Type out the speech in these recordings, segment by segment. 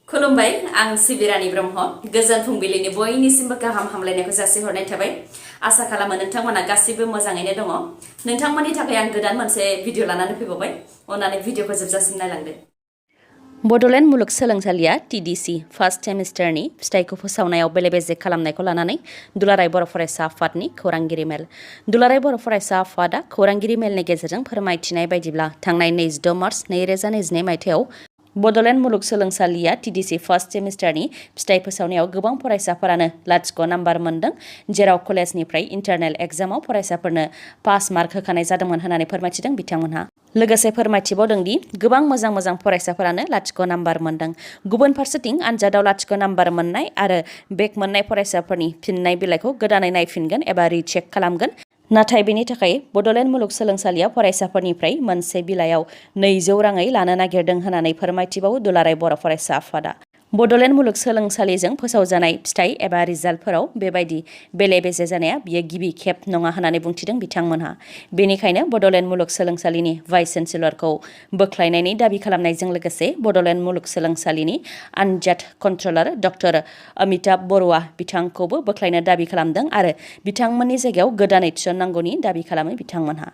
खुलुमबाय आं सिबिरानि ब्रह्म गोजोन फुंबिलिनि बयनिसिमबो गाहाम हामलायनायखौ जासिहरनाय थाबाय आसा खालामो नोंथांमोना गासिबो मोजाङैनो दङ नोंथांमोननि थाखाय आं गोदान मोनसे भिडिअ लानानै फैबावबाय अननानै भिडिअखौ जोबजासिम नायलांदो बड'लेण्ड मुलुगसोलोंसालिया टीडीसी फार्स्ट सेमिस्टारनि फिथाइखौ फोसावनायाव बेले-बेजे खालामनायखौ लानानै दुलाराय बर' फरायसा आफादनि खौरांगिरि मेल दुलाराय बर' फरायसा आफादा खौरांगिरि मेलनि गेजेरजों फोरमायथिनाय बायदिब्ला थांनाय 26 मार्च 2022 मायथाइयाव बड'लेण्ड मुलुगसोलोंसालिया टीडीसी फार्स्ट सेमिस्टारनि फिथाइ फोसावनायाव गोबां फरायसाफोरानो लाथिख' नाम्बार मोनदों जेराव कलेजनिफ्राय इन्टारनेल एग्जामाव फरायसाफोरनो पास मार्क होखानाय जादोंमोन होननानै फोरमायथिदों बिथांमोनहा लोगोसे फोरमायथिबावदों दि गोबां मोजां फरायसाफोरानो लाथिख' नाम्बार मोनदों गुबुन फारसेथिं आनजादाव लाथिख' नाम्बार मोननाय आरो बेक मोननाय फरायसाफोरनि फिननाय बिलाइखौ गोदानै नायफिनगोन एबा रिचेक खालामगोन नाथाय बेनि थाखाय बड'लेण्ड मुलुगसोलोंसालिया फरायसाफोरनिफ्राय मोनसे बिलाइयाव 200 राङै लानो नागिरदों होननानै फोरमायथिबावो दुलाराय बर' फरायसा आफादा बड'लेण्ड मुलुगसोलोंसालिजों फोसावजानाय फिथाइ एबा रिजाल्टफोराव बेबायदि बेले-बेजे जानाया बियो गिबि खेब नङा होननानै बुंथिदों बिथांमोनहा बेनिखायनो बड'लेण्ड मुलुगसोलोंसालिनि भाइस चेन्सेलरखौ बोख्लायनायनि दाबि खालामनायजों लोगोसे बड'लेण्ड मुलुगसोलोंसालिनि आनजाद कन्ट्रलार डक्टर अमिताभ बर'आ बिथांखौबो बोख्लायनो दाबि खालामदों आरो बिथांमोननि जायगायाव गोदानै थिसननांगौनि दाबि खालामो बिथांमोनहा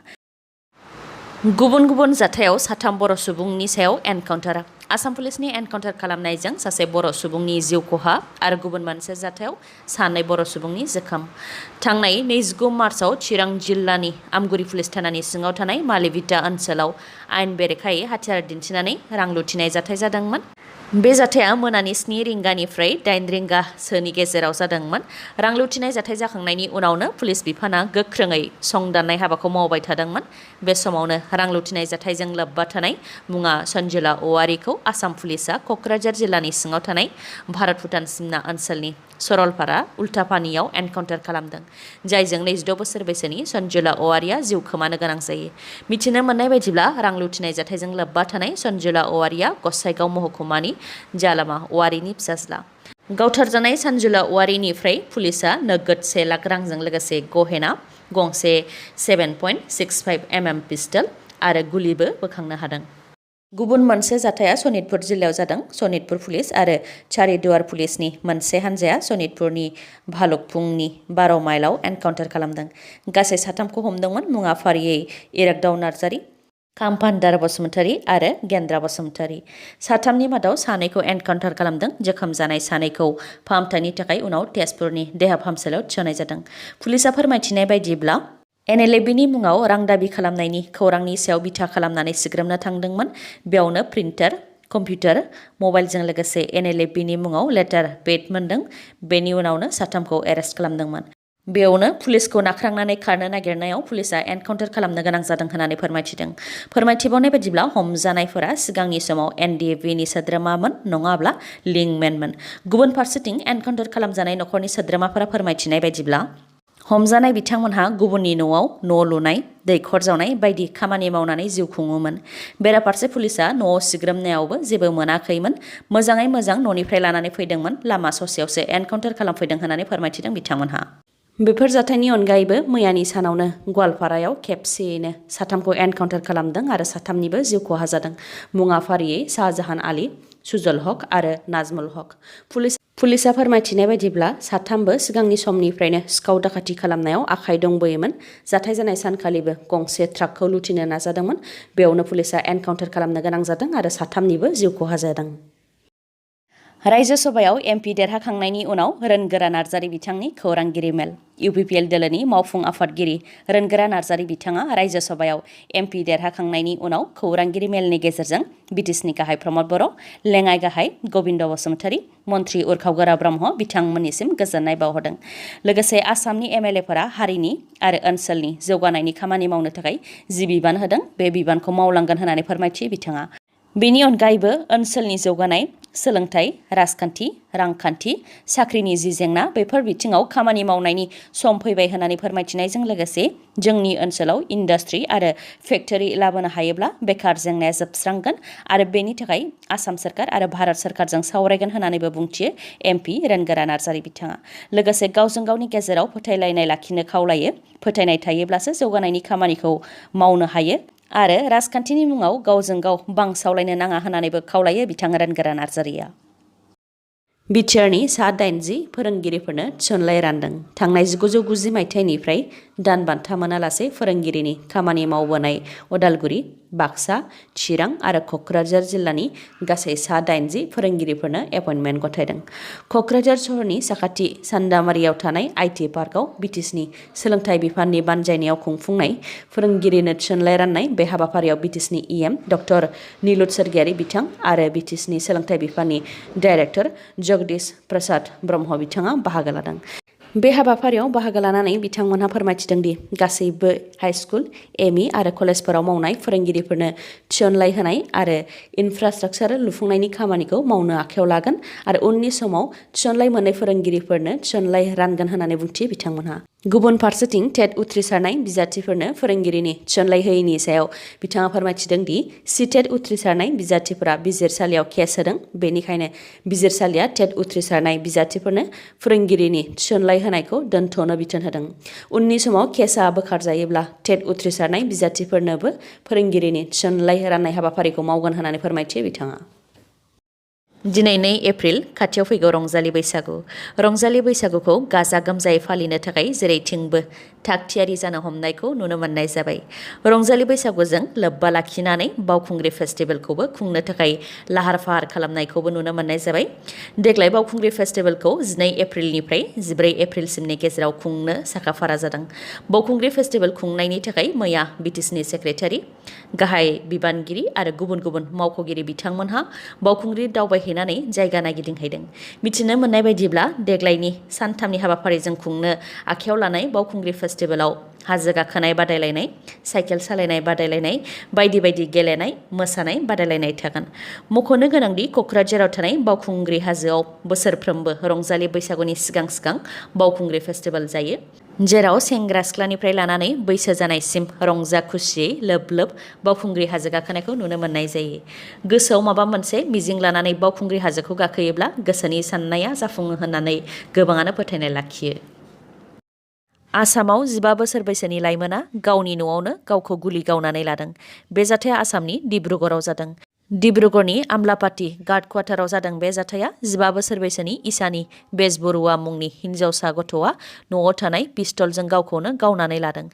गुबुन जाथायाव साथाम बर' सुबुंनि सायाव एनकाउन्टार आसाम पुलिसनि एनकाउन्टार खालामनायजों सासे बर' सुबुंनि जिउ खहा आरो गुबुन मोनसे जाथायाव सानै बर' सुबुंनि जोखोम थांनाय 29 मार्चआव चिरां जिल्लानि आमगुरि पुलिस थानानि सिङाव थानाय मालिभिटा ओनसोलाव आयेन बेरेखायै हाथियार दिन्थिनानै रां लुथिनाय जाथाय जादोंमोन बे जाथाया मोनानि 7 रिंगानिफ्राय 8 रिंगासोनि गेजेराव जादोंमोन रां लुथिनाय जाथाय जाखांनायनि उनावनो पुलिस बिफाना गोख्रोङै संदाननाय हाबाखौ मावबाय थादोंमोन बे समावनो रां लुथिनाय जाथायजों लोब्बा थानाय मुङा सन्जुला औवारिखौ आसाम पुलिसआ क'क्राझार जिल्लानि सिङाव थानाय भारत भुटान सिमना ओनसोलनि सरलपारा उल्टापानियाव एनकाउन्टार खालामदों जायजों 26 बोसोर बैसोनि सन्जुला औवारिया जिउ खोमानो गोनां जायो मिथिनो मोननाय बायदिब्ला रां लुथिनाय जाथायजों लोब्बा थानाय सन्जुला औवारिया गसाइगाव महकुमानि जालामा औवारिनि फिसाज्ला गावथारजानाय सन्जुला औवारिनिफ्राय पुलिसआ नोगोद 1 लाख रांजों लोगोसे गहेना गंसे 7.65 mm पिस्टल आरो गुलिबो बोखांनो हादों गुबुन मोनसे जाथाया सनितपुर जिल्लायाव जादों सनितपुर पुलिस आरो चारिदुवार पुलिसनि मोनसे हान्जाया सनितपुरनि भालुकपुंनि 12 माइलाव एनकाउन्टार खालामदों गासै साथामखौ हमदोंमोन मुङा फारियै इरागदाव नार्जारि खामफान्दार बसुमतारी आरो गेन्द्रा बसुमतारी साथामनि मादाव सानैखौ एनकाउन्टार खालामदों जोखोम जानाय सानैखौ फाहामथायनि थाखाय उनाव तेजपुरनि देहा फाहामसालियाव थिसननाय जादों पुलिसआ फोरमायथिनाय बायदिब्ला NLABनि मुङाव रां दाबि खालामनायनि खौरांनि सायाव बिथा खालामनानै सिग्रोमनो थांदोंमोन बेयावनो प्रिन्टार कम्पिउटार मबाइलजों लोगोसे NLABनि मुङाव लेटार पेड मोनदों बेनि उनावनो साथामखौ एरेस्ट खालामदोंमोन बेयावनो पुलिसखौ नाख्रांनानै खारनो नागिरनायाव पुलिसआ एनकाउन्टार खालामनो गोनां जादों होननानै फोरमायथिबावनाय बायदिब्ला हमजानायफोरा सिगांनि समाव NDABनि सोद्रोमामोन नङाब्ला लिंकमेनमोन गुबुन फारसेथिं एनकाउन्टार खालामजानाय नखरनि सोद्रोमाफोरा फोरमायथिनाय बायदिब्ला हमजानाय बिथांमोनहा गुबुननि न'आव न' लुनाय दैखर जावनाय बायदि खामानि मावनानै जिउ खुङोमोन बेराफारसे पुलिसआ न'आव सिग्रोमनायावबो जेबो मोनाखैमोन मोजाङै मोजां न'निफ्राय लानानै फैदोंमोन लामा ससेयावसो एनकाउन्टार खालामफैदों होननानै फोरमायथिदों बिथांमोनहा बेफोर जाथायनि अनगायैबो मैयानि सानावनो गवालपारायाव खेबसेयैनो साथामखौ एनकाउन्टार खालामदों आरो साथामनिबो जिउ खहा जादों मुङा फारियै शाहजाहान आली सुजल हक आरो नाजमुल हक पुलिसआ फोरमायथिनाय बायदिब्ला साथामबो सिगांनि समनिफ्रायनो सिखाव दाखाथि खालामनायाव आखाइ दंबोयोमोन जाथाय जानाय सानखालिबो गंसे ट्राकखौ लुथिनो नाजादोंमोन बेयावनो पुलिसआ एनकाउन्टार खालामनो गोनां जादों आरो साथामनिबो जिउ खहा जादों रायजो सभायाव MP देरहाखांनायनि उनाव रोनगोरा नार्जारि बिथांनि खौरांगिरि मेल UPPL दोलोनि मावफुं आफादगिरि रोनगोरा नार्जारि बिथाङा रायजो सभायाव MP देरहाखांनायनि उनाव खौरांगिरि मेलनि गेजेरजों BTSनि गाहाय प्रमद बर' लेङाइ गाहाय गबिन्द बसुमतारी मन्त्रि उरखावगोरा ब्रह्म बिथांमोननिसिम गोजोननाय बावहरदों लोगोसे आसामनि MLAफोरा हारिनि आरो ओनसोलनि जौगानायनि खामानि मावनो थाखाय जि बिबान होदों बे बिबानखौ मावलांगोन होननानै फोरमायथियो बिथाङा बेनि अनगायैबो ओनसोलनि जौगानाय सोलोंथाइ राजखान्थि रांखान्थि साख्रिनि जि जेंना बेफोर बिथिङाव खामानि मावनायनि सम फैबाय होननानै फोरमायथिनायजों लोगोसे जोंनि ओनसोलाव इन्डास्ट्रि आरो फेक्टरि लाबोनो हायोब्ला बेकार जेंनाया जोबस्रांगोन आरो बेनि थाखाय आसाम सरकार आरो भारत सरकारजों सावरायगोन होननानैबो बुंथियो MP रोनगोरा नार्जारि बिथाङा लोगोसे गावजों गावनि गेजेराव फोथायलायनाय लाखिनो खावलायो फोथायनाय थायोब्लासो जौगानायनि खामानिखौ मावनो हायो आरो राजखान्थिनि मुङाव गावजों गाव बांसावलायनो नाङा होननानैबो खावलायो बिथां रोनगोरा नार्जारिया बिटिआरनि सा 80 फोरोंगिरिफोरनो थिसनलाइ रानदों। थांनाय 1990 मायथाइनिफ्राय दान बान्था मोनालासे फोरोंगिरिनि खामानि मावबोनाय उदालगुरि, बाक्सा, चिरां आरो क'क्राझार जिल्लानि गासै सा 80 फोरोंगिरिफोरनो एपइन्टमेन्ट गथायदों। क'क्राझार सहरनि साखाथि सान्दामारियाव थानाय आइटि पार्कआव बिटिसिनि सोलोंथाइ बिफाननि बानजायनायाव खुंफुंनाय फोरोंगिरिनो थिसनलाइ राननाय बे हाबाफारियाव बिटिसिनि इएम डक्टर नीलुत सोरगियारि बिथां आरो बिटिसिनि सोलोंथाइ बिफाननि डाइरेक्टर जगदीश प्रसाद ब्रह्म बिथाङा बाहागो लादों। बे हाबाफारियाव बाहागो लानानै बिथांमोनहा फोरमायथिदों दि गासैबो हाइस्कुल, एमइ आरो कलेजफोराव मावनाय फोरोंगिरिफोरनो थिसनलाइ होनाय आरो इनफ्रास्ट्राक्चार लुफुंनायनि खामानिखौ मावनो आखायाव लागोन आरो उननि समाव थिसनलाइ मोननाय फोरोंगिरिफोरनो थिसनलाइ रानगोन होननानै बुंथियो बिथांमोनहा। गुबुन फारसेथिं टेट उथ्रिसारनाय बिजाथिफोरनो फोरोंगिरिनि थिसनलाइ होयैनि सायाव बिथाङा फोरमायथिदों दि टेट उथ्रिसारनाय बिजाथिफोरा बिजिरसालियाव केस होदों, बेनिखायनो बिजिरसालिया टेट उथ्रिसारनाय बिजाथिफोरनो फोरोंगिरिनि थिसनलाइ होनायखौ दोनथ'नो बिथोन होदों। उननि समाव केसआ बोखारजायोब्ला टेट उथ्रिसारनाय बिजाथिफोरनोबो फोरोंगिरिनि थिसनलाइ राननाय हाबाफारिखौ मावगोन होननानै फोरमायथियो बिथाङा। दिनै 2 एप्रिल खाथियाव फैगौ रंजालि बैसागु। रंजालि बैसागुखौ गाजा गोमजायै फालिनो थाखाय जेरैथिंबो थाग थियारि जानो हमनायखौ नुनो मोननाय जाबाय। रंजालि बैसागुजों लोब्बा लाखिनानै बावखुंग्रि फेस्टिभेलखौबो खुंनो थाखाय लाहार फाहार खालामनायखौबो नुनो मोननाय जाबाय। देग्लाय बावखुंग्रि फेस्टिभेलखौ 2 एप्रिलनिफ्राय 14 एप्रिलसिमनि गेजेराव खुंनो साखाफारा जादों। बावखुंग्रि फेस्टिभेल खुंनायनि थाखाय मैया बिटिसिनि सेक्रेटारि, गाहाय बिबानगिरि आरो गुबुन गुबुन मावख'गिरि बिथांमोनहा बावखुंग्रि दावबायहैनानै जायगा नायगिदिंहैदों। मिथिनो मोननाय बायदिब्ला देग्लायनि सानथामनि हाबाफारिजों खुंनो आखायाव लानाय बावखुंग्रि फेस्टिभेलाव हाजो गाखोनाय बादायलायनाय, साइकेल सालायनाय बादायलायनाय, बायदि बायदि गेलेनाय, मोसानाय बादायलायनाय थागोन। मख'नो गोनांदि क'क्राझाराव थानाय बावखुंग्रि हाजोआव बोसोरफ्रोमबो रंजालि बैसागुनि सिगां सिगां बावखुंग्रि फेस्टिभेल जायो, जेराव सेंग्रा सिख्लानिफ्राय लानानै बैसो जानायसिम रंजा खुसियै लोब लोब बावखुंग्रि हाजो गाखोनायखौ नुनो मोननाय जायो। गोसोआव माबा मोनसे मिजिं लानानै बावखुंग्रि हाजोखौ गाखोयोब्ला गोसोनि साननाया जाफुङो होननानै गोबाङानो फोथायनाय लाखियो। आसामाव 15 बोसोर बैसोनि लाइमोना गावनि न'आवनो गावखौ गुलि गावनानै लादों। बे जाथाया आसामनि डिब्रुगड़आव जादों। डिब्रुगड़नि आमलापाटी गार्ड क्वार्टाराव जादों बे जाथाया। 15 बोसोर बैसोनि इसानी बेजबरुवा मुंनि हिन्जावसा गथ'आ न'आव थानाय पिस्तलजों गावखौनो गावनानै लादों,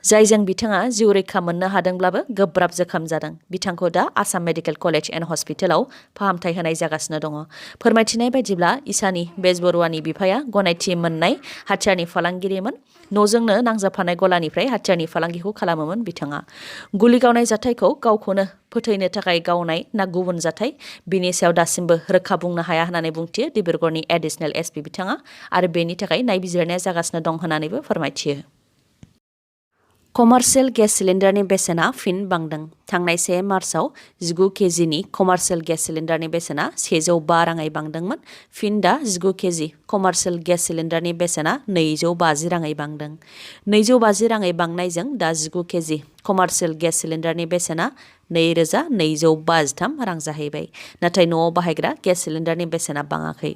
जायजों बिथाङा जिउ रैखा मोननो हादोंब्लाबो गोब्राब जोखोम जादों। बिथांखौ दा आसाम मेडिकेल कलेज एन्ड हस्पिटालाव फाहामथाय होनाय जागासिनो दङ। फोरमायथिनाय बायदिब्ला इसानी बेजबरुवानि बिफाया गनायथि मोननाय हाथियारनि फालांगिरिमोन। न'जोंनो नांजाबफानाय गलानिफ्राय हाथियारनि फालांगिखौ खालामोमोन बिथाङा। गुलि गावनाय जाथायखौ गावखौनो फोथैनो थाखाय गावनाय ना गुबुन जाथाय, बिनि सायाव दासिमबो रोखा बुंनो हाया होननानै बुंथियो डिब्रुगड़नि एडिशनेल एसपि बिथाङा आरो बेनि थाखाय नायबिजिरनाया जागासिनो दं होननानैबो फोरमायथियो। कमार्शियेल गेस सिलिन्डारनि बेसेना फिन बांदों। थांनाय 1 मार्चआव 19 केजिनि कमार्शियेल गेस सिलिन्डारनि बेसेना 105 राङै बांदोंमोन। फिन दा 19 केजि कमार्शियेल गेस सिलिन्डारनि बेसेना 250 राङै बांदों। 250 राङै बांनायजों दा 19 केजि कमार्शियेल गेस सिलिन्डारनि बेसेना 2253 रां जाहैबाय। नाथाय न'आव बाहायग्रा गेस सिलिन्डारनि बेसेना बाङाखै।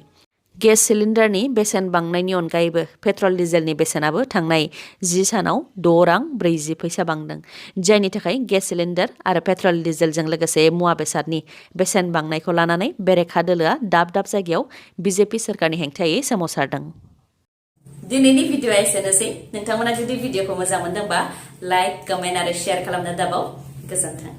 गेस सिलिन्डारनि बेसेन बांनायनि अनगायैबो पेट्रल डिजेलनि बेसेनाबो थांनाय 10 सानाव 6 रां 40 फैसा बांदों, जायनि थाखाय गेस सिलिन्डार आरो पेट्रल डिजेलजों लोगोसे मुवा बेसादनि बेसेन बांनायखौ लानानै बेरेखा दोलोआ दाब दाब जायगायाव बिजेपि सोरखारनि हेंथायै सोमावसारदों। दिनैनि भिडिअ'आ एसेनोसै। नोंथांमोना जुदि भिडिअ'खौ मोजां मोनदोंबा लाइक, कमेन्ट आरो शेयार खालामनो दाबाव। गोजोन्थों।